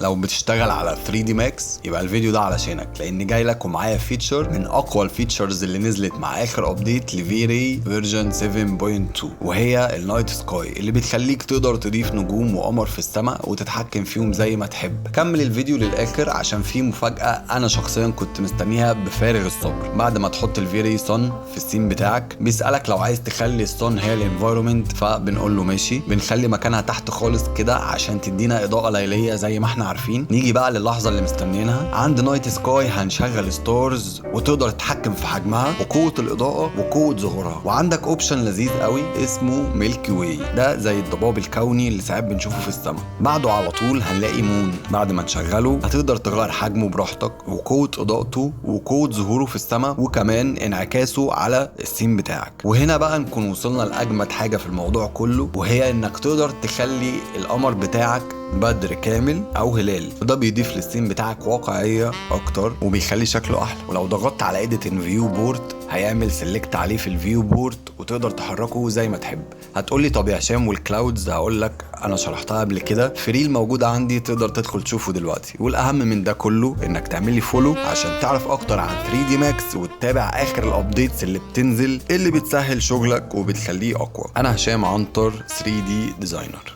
لو بتشتغل على 3D Max يبقى الفيديو ده علشانك، لان جاي لك ومعايا feature من اقوى ال features اللي نزلت مع اخر update ل V-Ray version 7.2، وهي ال night sky اللي بتخليك تقدر تضيف نجوم وقمر في السماء وتتحكم فيهم زي ما تحب. كمل الفيديو للاخر عشان في مفاجأة انا شخصيا كنت مستنيها بفارغ الصبر. بعد ما تحط ال V-Ray sun في ال scene بتاعك بيسألك لو عايز تخلي ال sun هي ال environment، فبنقول له ماشي، بنخلي مكانها تحت خالص كده عشان تدينا اضاءه ليليه زي ما احنا عارفين. نيجي بقى للحظة اللي مستنيينها، عند night sky هنشغل stars وتقدر تتحكم في حجمها وقوه الاضاءة وقوه ظهورها. وعندك option لذيذ قوي اسمه Milky Way، ده زي الضباب الكوني اللي ساعات بنشوفه في السماء. بعده على طول هنلاقي moon، بعد ما تشغله هتقدر تغير حجمه براحتك وقوه اضاءته وقوه ظهوره في السماء وكمان انعكاسه على ال scene بتاعك. وهنا بقى نكون وصلنا لاجمد حاجة في الموضوع كله، وهي انك تقدر تخلي القمر بتاعك بدر كامل او هلال، وده بيضيف لل scene بتاعك واقعية اكتر وبيخلي شكله احلى. ولو ضغطت على edit in viewport هيعمل select عليه في ال viewport وتقدر تحركه زي ما تحب. هتقولي طب يا هشام وال clouds؟ هقول لك انا شرحتها قبل كده في reel موجود عندي، تقدر تدخل تشوفه دلوقتي. والاهم من ده كله انك تعمل لي follow عشان تعرف اكتر عن 3D Max وتتابع اخر ال updates اللي بتنزل اللي بتسهل شغلك وبتخليه اقوى. انا هشام عنتر 3D designer.